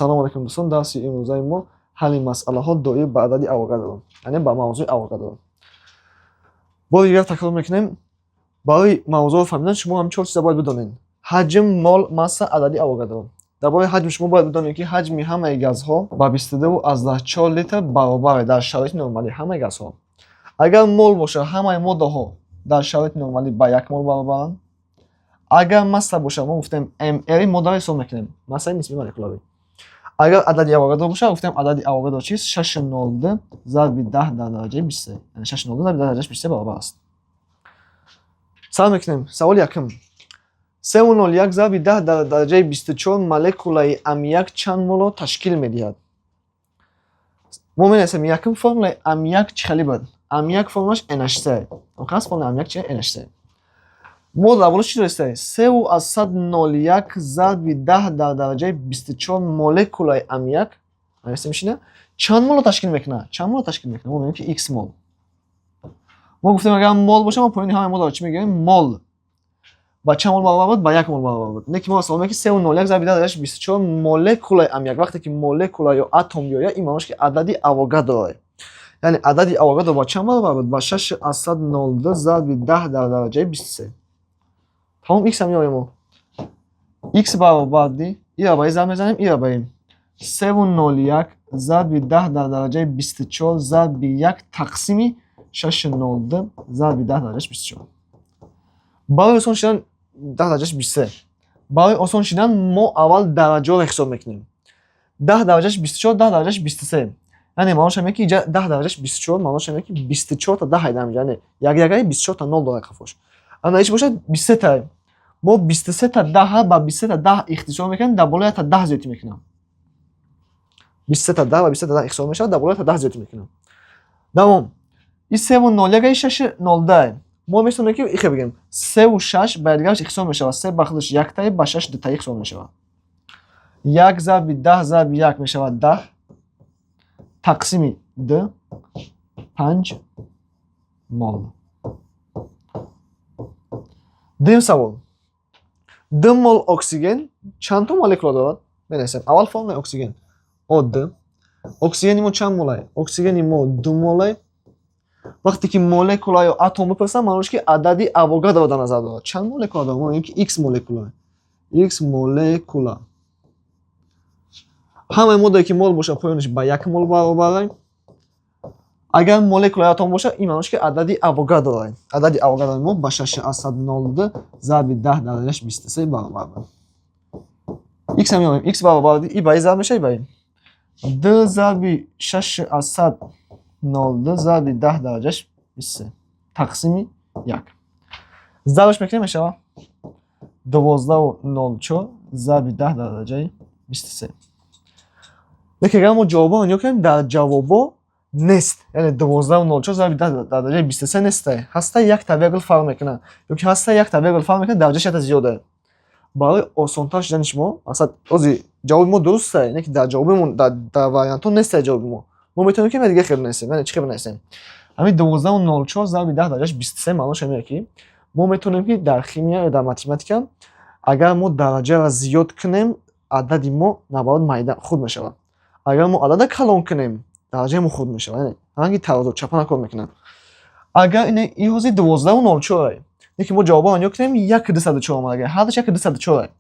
Салому алайкум, дӯстон. Дарси имрӯзаи мо ҳалли масъалаҳо доир ба адади Авогадро, яъне ба мавзӯи Авогадро. Бори дигар такрор мекунем: барои мавзӯъро фаҳмидан шумо ҳам чор чиза бояд бидонед: ҳаҷм, мол, масса, адади Авогадро. Дар бораи ҳаҷм шумо бояд бидонед, ки ҳаҷми ҳамаи газҳо ба 22,4 литр баробар дар шароити нормалӣ, ҳамаи газҳо. Агар мол бошад, ҳамаи моддаҳо дар шароити нормалӣ ба 1 мол баробаранд. Агар масса бошад, мо гуфтем, МР моддаро ҳисоб мекунем, массаи нисбии молекулавӣ. Агар адади Авогадро бошад, гуфтем, адади Авогадро чист? 6,02 зарби 10 дар дараҷаи 23, яъне 6,02 зарби 10 дараҷаи 23 баробар аст. Сар мекунем. Саволи якум: 3,01 зарби 10 дар дараҷаи 24 молекулаи аммиак чанд молро ташкил медиҳад? Мо менависем якум: формулаи аммиак чӣ хеле буд? Аммиак формулаш NH3 хас. Формулаи аммиак чи? NH3. Мо дар боло чӣ дорем? 3,01 зарби 10 дар дараҷаи 24 молекулаи аммиак нависем шина чанд молро ташкил мекунад? Чанд молро ташкил мекунад? Мо мегӯем, ки х мол. Мо гуфтем, агар мол бошад, мо поёни ҳамаи моддаро чӣ мегӯем? Мол. Ба чанд мол баробар буд? Ба 1 мол баробар буд. Не ки мо савол мекунем, 3,01 зарби 10 дараҷаи 24 молекулаи аммиак. Вақте ки молекула ё атом биёяд, ин маънош, ки адади Авогадро, яъне адади Авогадро ба чанд баробар буд? Ба 6,02 зарби 10 дар дараҷаи 23. Тамом, х ҳам меоем. Мо х баробарди ира ба и зарб мезанем, ира ба и 3,01 зарби 10 дар дараҷаи 24 зарби як тақсими 6,02 зарби 10 дараҷаи 24. Барои осон шудан, 10 дараҷаи 23. Барои осон шудан мо аввал дараҷаҳоро ҳисоб мекунем: 10 дараҷаи 24, 10 дараҷаи 23. Яъне маънош ҳаме, ки инҷа 10 дараҷаи 24, маънош ҳаме, ки 24 та 10 ҳайда инҷа, яъне як ягаи 24 та нол дорад қафош. Ана ич бошад, 23 та. Мо 23 та 10 ба 23 та 10 ихтисор мекунем, дар болои та 10 зиёдтӣ мекунам. 23 та 10 ва 23 та 10 ихтисор мешавад, дар болои та 10 зиёдтӣ мекунам. Давом. И севу нол як, шаши нол ду. Мо метавонем, ки ихе бигем: севу шаш ба якдигараш ихтисор мешавад. Се ба худаш яктаи, ба шаш дутаи ихтисор мешавад. Як зарби 10 зарби як мешавад 10, тақсими д 5 мол. Дуюм савол: 2 мол оксиген чанд то молекула дорад? Менависем аввал формулаи оксиген: О2. Оксигени мо чанд молай? Оксигени мо 2 молай. Вақте ки молекула ё атом бипурсам, маънош, ки адади Авогадро дар назар дорад. Чанд молекула дорад? Мо мегӯем, ки х молекула, х молекула. Ҳамаи моддае, ки мол бошад, поёнаш ба 1 мол баробар. Агар молекула ё атом бошад, ин маънош, ки адади Авогадро. Адади Авогадрои мо ба 6,02 зарби 10 дараҷаш 23 баробар буд. Х ҳам меорем. Х баробар и ба и зарб мешавад, и ба и д зарби 6,02 зарби 10 дараҷаш 23 тақсими як. Зарбаш мекунем, мешавад 12,04 зарби 10 дараҷаи 23. Лекин агар мо ҷавобҳоро нигоҳ кунем, дар ҷавобҳо нест, яъне 12,04 зарби 10 дар дараҷаи 23 неста. Ҳаста, якта вергул фарқ мекунад, ёки ҳаста, якта вергул фарқ мекунад, дараҷаш якта зиёда. Барои осонтар шудани шумо, масалан, ози ҷавоби мо дуруста, не ки дар ҷавобимон дар вариантҳо неста ҷавоби мо. Мо метавонем, ки дига хел бинависем. Яъне чӣ хел бинависем? Ҳамин 12,04 зарби 10 дараҷаш 23 маънош ҳамине, ки мо метавонем, ки дар химия ё дар математика агар мо дараҷаро зиёд кунем, адади мо наоборот майда худ мешавад. Агар мо адада калон кунем, дараҷаи мо худ мешавад. Яъне ранги тарозу чапана кор мекунад. Агар ин ҳозир 12,04, лекин мо ҷавобҳоро нигоҳ кунем, 1,204 омада, ҳардаш 1,204.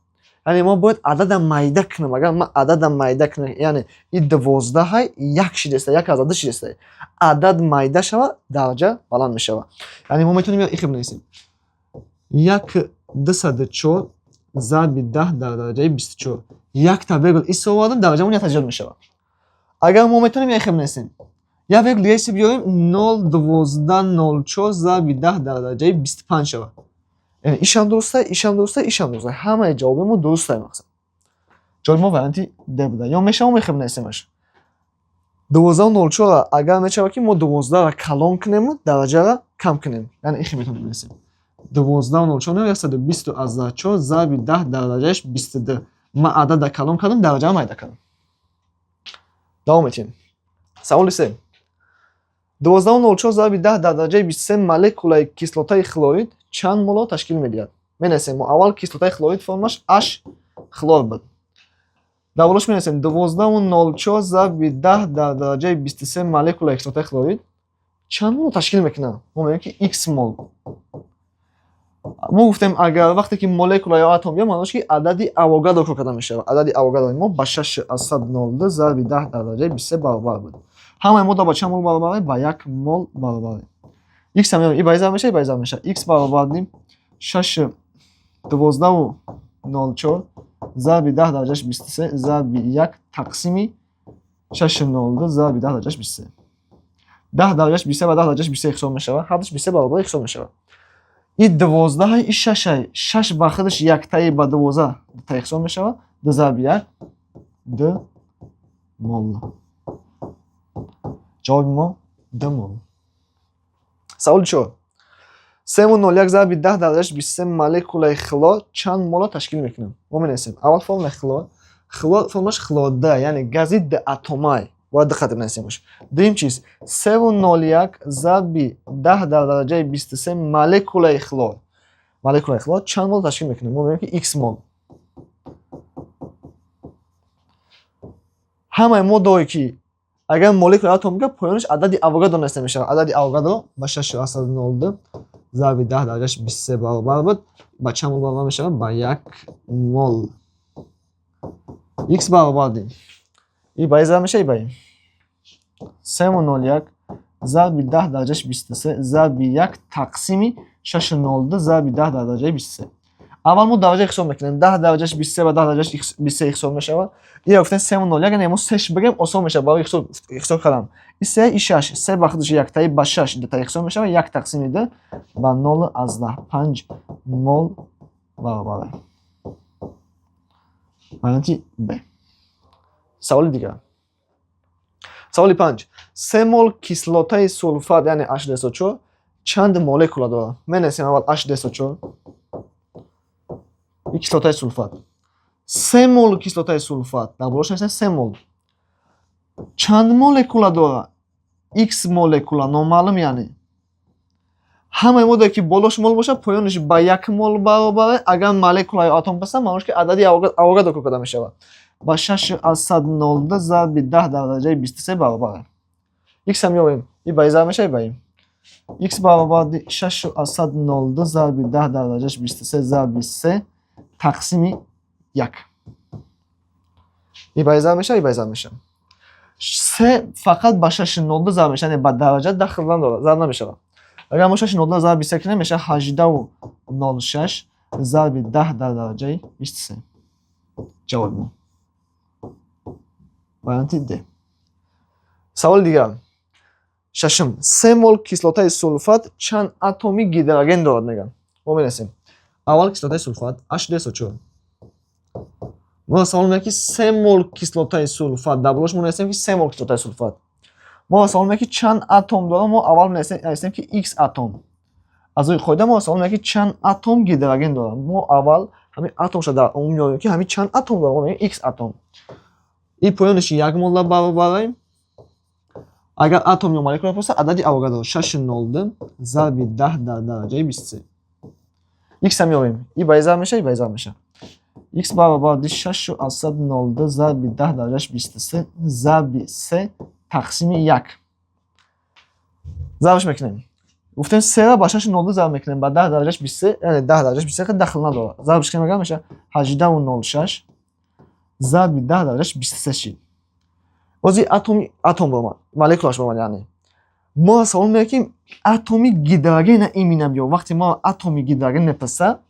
Яъне мо бояд адада майда кунем. Агар ман адада майда кунам, яъне и 12-ҳай як шидеста, як аза ду шидеста, адад майда шавад, дараҷа баланд мешавад. Яъне мо метавонем ихе бинависем: 1,204 зарби 10 дар дараҷаи 24. Якта вергул ис овардам, дараҷамон якта зиёд мешавад. Агар мо метавонем ихе бинависем, як вергул дига иси биёрем, 0,1204 зарби 10 дар дараҷаи 25 шавад. Яъне ишам дуруста, ишам дуруста, ишам дуруста, ҳамаи ҷавоби мо дуруста. Мақсад, ҷавоби мо варианти д буда. Ё мешавад, мо ихе бинависемаш 12,04. Агар мешавад, ки мо 12-ро калон кунему дараҷаро кам кунем, яъне ихе метавонем бинависем: 12,04, 120,4 зарби 10 дар дараҷааш 22. Ман адада калон кардам, дараҷаро майда кардам. Давом метиҳем. Саволи се: 12,04 зарби 10 дар дараҷаи 23 молекулаи кислотаи хлорид чанд молро ташкил медиҳад? Менависем мо аввал кислотаи хлорид, формулаш H хлор буд. Дар болош менависем 12,04 зарби 10 дар дараҷаи 23 молекулаи кислотаи хлорид чанд мол ташкил мекунад? Мо мегӯем, ки х мол. Мо гуфтем, агар вақте ки молекула ё атом биёд, маънош, ки адади Авогадро кор карда мешавад. Адади Авогадрои мо ба 6,02 зарби 10 дар дараҷаи 23 баробар буд. Ҳамаи модда ба чанд мол баробар? Ба 1 мол баробар. Х ҳам и ба зарб мешавад, и ба зарб мешавад. Х баробар шаш 12,04 зарби 10 дараҷаш 23 зарби як тақсими 6,02 зарби 10 дараҷаш 23. 10 дараҷаш 23 ба 10 дараҷаш 23 ҳисоб мешавад, ҳардуш 23 баробар ҳисоб мешавад. И 12-ҳай, и шашай. Шаш ба худаш яктаи ба 12 дута ҳисоб мешавад. Ду зарби як, 2 мол. Ҷавоби мо 2 мол. Саволи чор: 3,01 зарби 10 дараҷаш 23 молекулаи хлор чанд молро ташкил мекунад? Мо менависем аввал формулаи хлор. Хлор формулаш хлор д, яъне гази дуатомай, бояд ду хат бинависемш. Дуюм чиз: 3,01 зарби 10 дар дараҷаи 23 молекулаи хлор. Молекулаи хлор чанд мол ташкил мекунад? Мо мегӯем, ки х мол. Ҳамаи моддаҳое ки агар молекулаи атом бигӯяд, поёнаш адади Авогадро нависта мешавад. Адади Авогадро ба 6,02 зарби 10 дараҷаш 23 баробар буд. Ба чанд мол баробар мешавад? Ба 1 мол. Х баробар дим и ба и зарб мешавад, и ба и 3,01 зарби 10 дараҷаш 23 зарби як тақсими 6,02 зарби 10 дар дараҷаи 23. Аввал мо дараҷа ҳисоб мекунем. 10 дараҷаш 23 ба 10 дараҷаш 23 ҳисоб мешавад. Ира гуфтем 3,01, яъне мо сеш бигем, осон мешавад барои ҳисоб кардан. И се, и шаш. Се ба худаш яктаи, ба шаш дутаи ҳисоб мешавад. Як тақсими ду ба 0,5 мол баробар. Варианти б. Саволи дигар, саволи панҷ: 3 мол кислотаи сулфат, яъне H2SO4, чанд молекула дорад? Менависем аввал H2SO4, и кислотаи сулфат. 3 мол кислотаи сулфат, дар болош нависем 3 мол. Чанд молекула дорад? Х молекула номаълум. Яъне ҳамаи моддае, ки болош мол бошад, поёнаш ба 1 мол баробар. Агар молекула ё атом пасад, маънош, ки адади Авогадро кор карда мешавад. Ба 6,02 зарби 10 дар дараҷаи 23 баробар. Х ҳам ёбем. И ба и зарб мешавад, и ба и. Х баробар 6,02 зарби 10 дар дараҷаи 23 зарби се тақсими як. И ба и зарб мешавад, и ба и зарб мешавад. Се фақат ба 6,02 зарб мешавад, яъне ба дараҷа дахл надорад, зарб намешавад. Агар мо 6,02 зарби се кунем, мешавад 18,06 зарби 10 дар дараҷаи 23. Ҷавоби мо варианти д. Саволи дигар, шашум: 3 мол кислотаи сулфат чанд атоми гидроген дорад, мегӯянд. Мо менависем аввал кислотаи сулфат H2SO4. Мо савол мегӯяд, ки 3 мол кислотаи сулфат. Дар болош мо нависем, ки 3 мол кислотаи сулфат. Мо савол мегӯяд, ки чанд атом дорад. Мо аввал нависем, ки х атом. Аз рӯи қоида мо савол мегӯяд, ки чанд атом гидроген дорад. Мо аввал ҳамин атомша дар умум меёбем, ки ҳамин чанд атом дорад. Мо мегӯем х атом. И поёнаш 1 молда баробарем. Агар атом ё молекула пурсад, адади Авогадро 6,02 зарби 10 дар дараҷаи 23. Х ҳам ёбем. И ба и зарб мешавад, и ба и зарб мешавад. Х баробар 6,02 зарби 10 дараҷаш 23 зарби се тақсими як. Зарбаш мекунем. Гуфтем, сера ба 6,02 зарб мекунем ба 10 дараҷаш 23, яъне 10 дараҷаш 23 дахл надорад. Зарбаш кунем, агар мешавад 18,06 зарби 10 дараҷаш 23 шид. Бози атоми атом баромад, молекулаш баромад. Яъне мо савол меояд, ки атоми гидрогена имина биё. Вақте мо атоми гидроген мепурсад,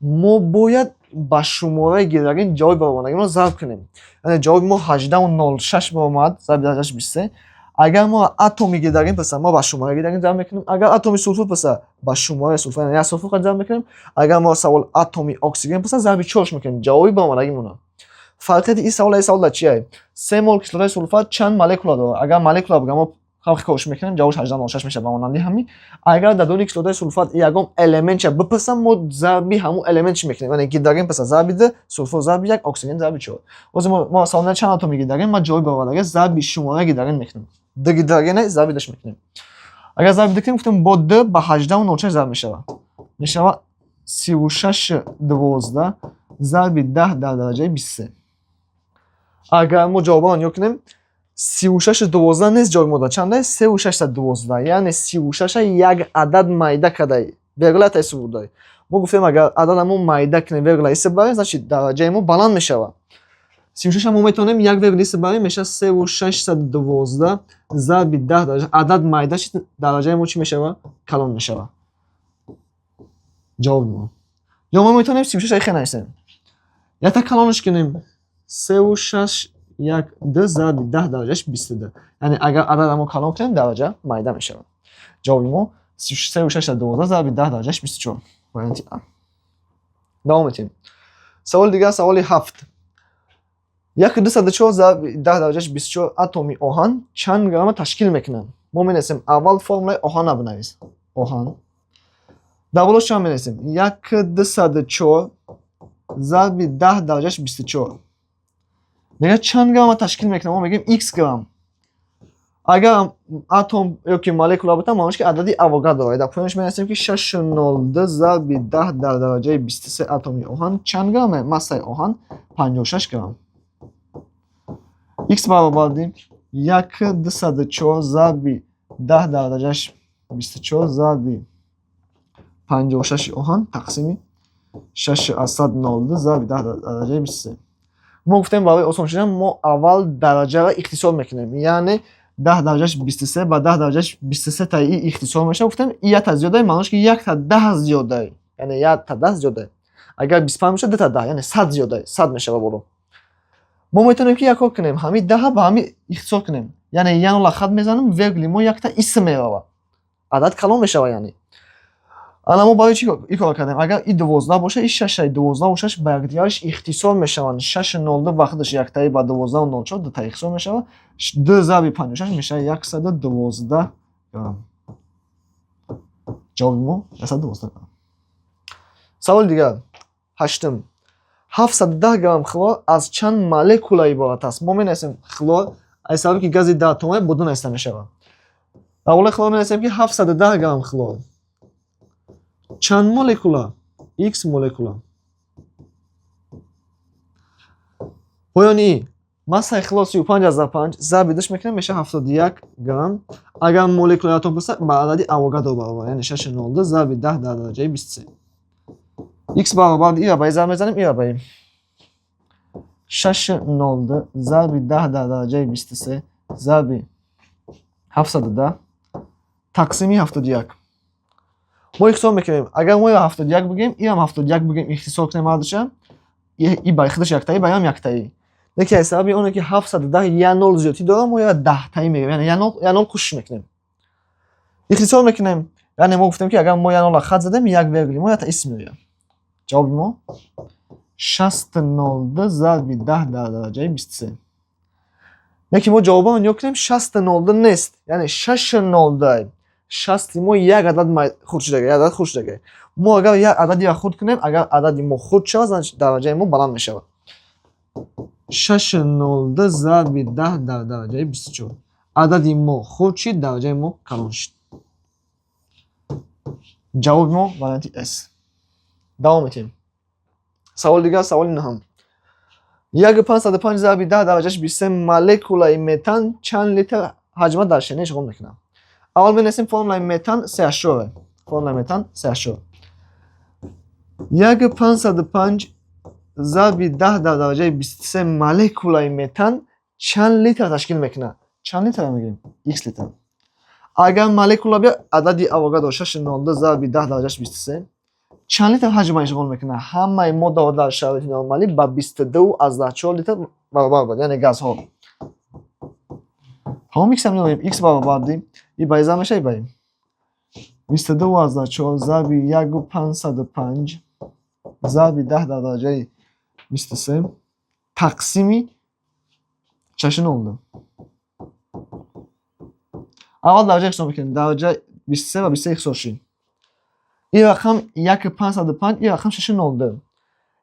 мо бояд ба шумораи гидроген ҷавоби баромадагиро зарб кунем. Яъне ҷавоби мо 18,06 баромад зарби дараҷаш 23. Агар мо атоми гидроген пурсад, мо ба шумораи гидроген зарб мекунем. Агар атоми сулфур пурсад, ба шумораи сулфур, яъне як сулфур зарб мекунем. Агар мо савол атоми оксиген пурсад, зарби чорш мекунем ҷавоби баромадагимона. Фарқияти ин савол ин савол дар чие? 3 мол кислотаи сулфат чанд молекула дорад? Агар молекула бигӯям, мо ҳам корш мекунем, ҷавобаш 18,06 мешавад, ба монанди ҳамин. Агар дар дони кислотаи сулфат ягон элементша бипурсам, мо зарби ҳамун элемент чӣ мекунем? Яъне гидроген пурсад, зарби ду, сулфур зарби як, оксиген зарби чор. Ҳозир мо савол чанд атоми гидроген, ман ҷавоби баромадага зарби шумораи гидроген мекунем. Ду гидрогене, зарби душ мекунем. Агар зарби ду кунем, гуфтем, бо д ба 18,06 зарб мешавад, мешавад 36,12 зарби 10 дар дараҷаи 23. Агар мо ҷавобаро нигоҳ кунем, 36,12 нест ҷавоби мо. Чанда? 3,612. Яъне 36-а як адад майда кардай, вергула ҳисоб бурдай. Мо гуфтем, агар адада мо майда кунем, вергула ҳисоб барем, значит, дараҷаи мо баланд мешавад. 36-а мо метавонем як вергула ҳисоб барем, мешавад 3,612 зарби 10 дараҷа. Адад майда шид, дараҷаи мо чӣ мешавад? Калон мешавад. Ҷавоби мо. Ё мо метавонем 36-а ихе нависем. Якта калонаш кунем. 3,612 зарби 10 дараҷаш 22. Яъне агар адада мо калон кунем, дараҷа майда мешавад. Ҷавоби мо 3,612 зарби 10 дараҷаш 24. Варианти А. Давом метиҳем. Саволи дигар, саволи ҳафт. 1,204 зарби 10 дараҷаш 24 атоми оҳан чанд грамма ташкил мекунанд? Мо менависем, аввал формулаи оҳанро бинавис. Оҳан. Дар болош чанд менависем? 1,204 зарби 10 дараҷаш 24. Мегӯяд, чанд грамма ташкил мекунад? Мо мегӯем, х грамм. Агар атом ёки молекула бутам, маънош ки адади Авогадро. Дар поёнаш менависем, ки 6,02 зарби 10 дар дараҷаи 23 атоми оҳан чанд грамме? Массаи оҳан 56 грамм. Х баробарди 1,204 зарби 10 дар дараҷаш 24 зарби 56 оҳан тақсими 6,02 зарби 10 дар дараҷаи 23. Мо гуфтем, барои осон шудан мо аввал дараҷаро ихтисор мекунем, яъне 10 дараҷаш 23 ба 10 дараҷаш 23 таи и ихтисор мешавад. Гуфтем, и якта зиёдай, маънош ки якта 10 зиёдай, яъне якта 10 зиёдай. Агар 25 бошад, дута 10, яъне 100 зиёдай, 100 мешавад боло. Мо метавонем ки як кор кунем, ҳамин даҳа ба ҳамин ихтисор кунем, яъне як нола хат мезанем, вергули мо якта исм меравад, адад калон мешавад. Яъне ана мо барои чӣ ин корро кардем? Агар и 12 бошад, и шашаи 12 шаш ба якдигараш ихтисор мешаванд. 6,02 ба худаш яктаи, ба 12,04 дута ихтисор мешавад. Ду зарби 56 мешавад 112 грамм. Ҷавоби мо 112 грамм. Саволи дигар, ҳаштум. 710 грамм хлор аз чанд молекула иборат аст? Мо менависем, хлор аз сабаби ки гази даатомӣ, бо ду нависта мешавад. Дар болои хлор менависем, ки 710 грамм хлор чанд молекула? Х молекула. Поёни массаи хлор 35,5 зарби душ мекунем, мешавад 71 грамм. Агар молекулаи атом боса, ба адади Авогадро баробар, яъне 6,02 зарби 10 дар дараҷаи 23. Х баробар, ира ба и зарб мезанем, ира ба и 6,02 зарби 10 дар дараҷаи 23 зарби 710 тақсими 71. Мо ихтисор мекунем. Агар мо ира 71 бигем, ирам 71 бигем, ихтисор кунем ҳардуша, и ба худаш яктаи, ба ям яктаи. Лекин аз сабаби оне ки 710 як нол зиёдтӣ дорад, мо ира даҳтаи мегирем, яъне як нол кӯшиш мекунем, ихтисор мекунем. Яъне мо гуфтем, ки агар мо як нола хат задем, як вергули мо якта исм меояд. Ҷавоби мо 60,02 зарби 10 дар дараҷаи 23. Лекин мо ҷавобаро нигоҳ кунем, 60,02 нест, яъне 6,02. Шасти мо як адад хурд шудага, як адад хурд шудага. Мо агар як ададиро хурд кунем, агар адади мо хурд шавад, значит, дараҷаи мо баланд мешавад. 6,02 зарби 10 дар дараҷаи 24. Адади мо хурд шид, дараҷаи мо калон шид. Ҷавоби мо варианти С. Давом метиҳем. Саволи дигар, саволи нуҳум. 1,505 зарби 10 дараҷаш 23 молекулаи метан чанд литр ҳаҷма дар ширина ишғол мекунад? Аввал менависем, формулаи метан CH4. Формулаи метан CH4. 1,505 зарби 10 дар дараҷаи 23 молекулаи метан чанд литр ташкил мекунад? Чанд литр мегирем? Х литр. Агар молекула биёд, адади Авогадро 6,02 зарби 10 дараҷаш 23 чанд литр ҳаҷма ишғол мекунад? Ҳамаи моддаҳо дар шароити нормалӣ ба 22,4 литр баробар буд, яъне газҳо. Ҳамон х меорем, х баробарди и ба иза мешавад, и ба и 22,4 зарби 1,505 зарби 10 дар дараҷаи 23 тақсими 6,02. Аввал дараҷа ҳисоб мекунем. Дараҷа 23 ва 23 ҳисоб шид. Ин рақам 1,505, ин рақам 6,02.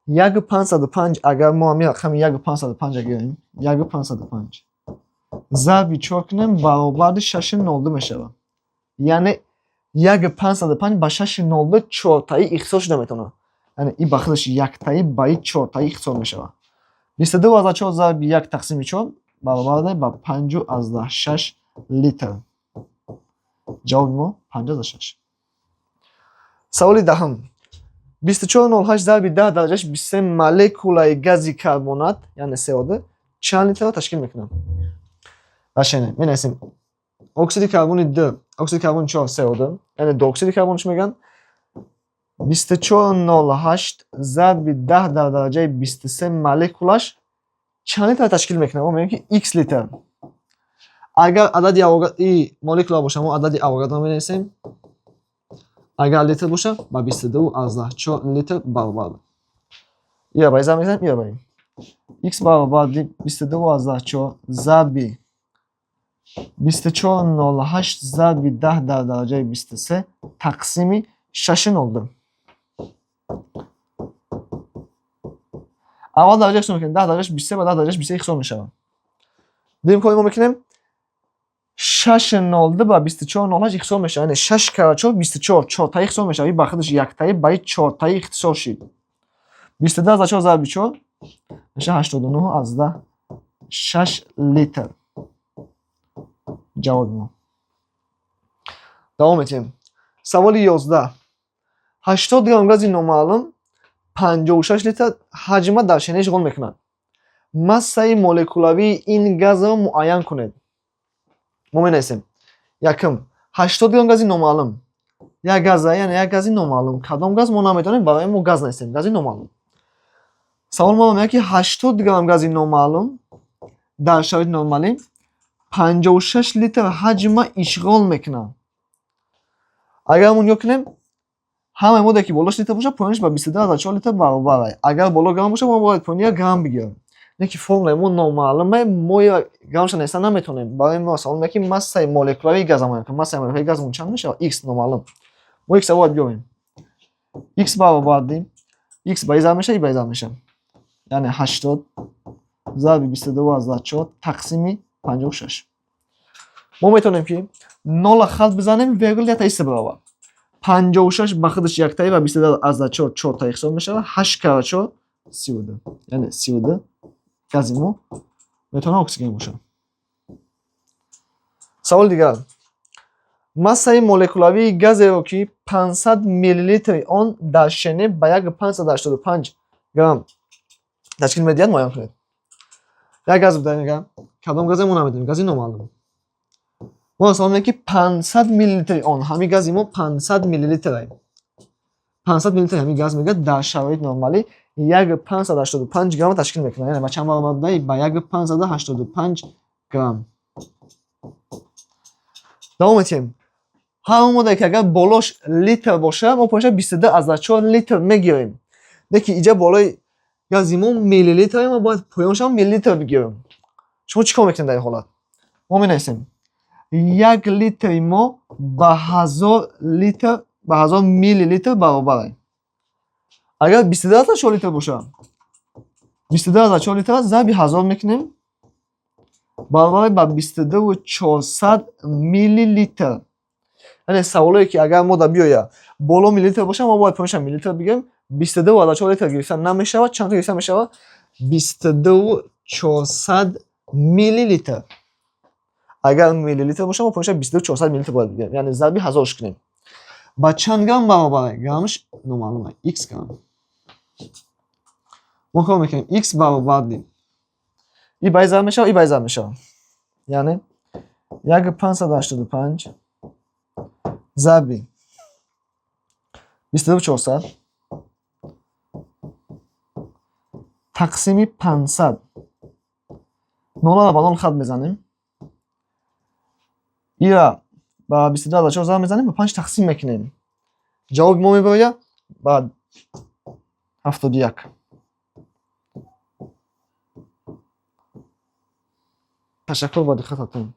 1,505, агар мо ҳамин рақами 1,505 гирем, 1,505 зарби чор кунем, баробари 6,02 мешавад. Яъне 1,505 ба 6,02 чортаи ихтисор шуда метавонад. Яъне и ба худаш яктаи, ба и чортаи ихтисор мешавад. 22,4 зарби як тақсими чор баробар ба 5,6 литр. Ҷавоби мо 5,6. Саволи 10-ум. 24,08 зарби 10 дараҷааш 23 молекулаи гази карбонат, яъне СО2, чанд литрро ташкил мекунад? Башене, менависем: оксиди карбони д, оксиди карбони чор, СО2, яъне диоксиди карбон чӣ мегӯянд, 24,08 зарби 10 дар дараҷаи 23 молекулаш чанд литр ташкил мекунад? Мо мегӯем, ки х литр. Агар адади и молекула боша, мо адади Авогадро менависем. Агар литр боша, ба 22,4 литр баробар. Ира ба зарб мезанем, ира ба х баробар 22,4 зарби 24,08 зарби 10 дар дараҷаи 23 тақсими 6,02. Аввал дараҷа ҳисоб мекунем: 10 дараҷаш 23 ба 10 дараҷаш 23 ҳисоб мешавад. Дуюм кори мо мекунем: 6,02 ба 24,08 ҳисоб мешавад, яъне 6 кара 4 24, чортаи ҳисоб мешавад. Ба худаш яктаи, ба и чортаи ихтисор шид. 22,4 зарби 4 мешавад 89,6 литр ҷавоби мо. Давом метиҳем. Саволи 11. 80 грамм гази номаълум 56 литр ҳаҷма дар шена ишғол мекунад. Массаи молекулавии ин газро муайян кунед. Мо менависем: якум, 80 грамм гази номаълум, як газа, яъне як гази номаълум. Кадом газ, мо намедонем, барои мо газ нависем, гази номаълум. Савол мо мегӯяд, ки 80 грамм гази номаълум дар шароити нормалӣ 56 литр ҳаҷма ишғол мекунад. Агар мо нигоҳ кунем, ҳамаи моддае, ки болош литр бошад, поёнаш ба 22,4 литр баробар. Агар боло грамм бошад, мо бояд поёния грамм бигирем. Не ки формулаи мо номаълуме, мо граммша нависта наметавонем. Барои мо савол мегӯяд, ки массаи молекулавии газа муайян кунем. Массаи молекулавии газмон чанд мешавад? Х номаълум. Мо х бояд биёбем. Х баробар х ба и зарб мешавад, и ба и зарб мешавад, яъне 80 зарби 22,4 тақсими 56. Мо метавонем, ки нола хат бизанем, вергул якта иста баробар. 56 ба худаш яктаи ва 22,4 чортаи ҳисоб мешавад. Ҳашт кара чор 32, яъне 32 гази мо метавонад оксиген бошад. Саволи дигар: массаи молекулавии газеро, ки 500 миллилитри он дар шене ба 1,585 грамм ташкил медиҳад, муайян кунед. Як газ буда, мегӯям, кадом газе, мо намедонем, гази номаълум. Мо савол мегӯем, ки 500 миллилитри он, ҳамин гази мо 500 миллилитре, 500 миллилитри ҳамин газ, мегӯяд, дар шароити нормалӣ 1,585 грамм ташкил мекунад. Яъне ба чанд баробар буда? Ба 1,585 грамм. Давом метиҳем. Ҳар он моддае, ки агар болош литр бошад, мо поёнша 22,4 литр мегирем. Лекин иҷа болои гази мо миллилитре, мо бояд поёншам миллилитр бигирем. Шумо чӣ кор мекунед дар ин ҳолат? Мо менависем: як литри мо ба 1000 литр, ба 1000 миллилитр баробар. Агар 22,4 литр бошад, 22,4 литр зарби 1000 мекунем, баробар ба 22,400 миллилитр. Яъне саволое, ки агар мода биёяд, боло миллилитр бошад, мо бояд поёнша миллилитр бигирем. 22,4 литр гирифта намешавад. Чанд гирифта мешавад? 22,400 миллилитр. Агар миллилитр бошад, мо поёнша 22,400 миллилитр бояд бигирем, яъне зарби ҳазорш кунем. Ба чанд грамм баробар? Граммаш номаълум, х грамм. Мо кор мекунем: х баробар и ба и зарб мешавад, и ба и зарб мешавад, яъне 1,585 зарби 22,400 тақсими 500. Нола ба нол хат мезанем, ира ба 22,4 зарб мезанем, ба панҷ тақсим мекунем. Ҷавоби мо мебарояд ба 71. Ташаккур ба диққататон.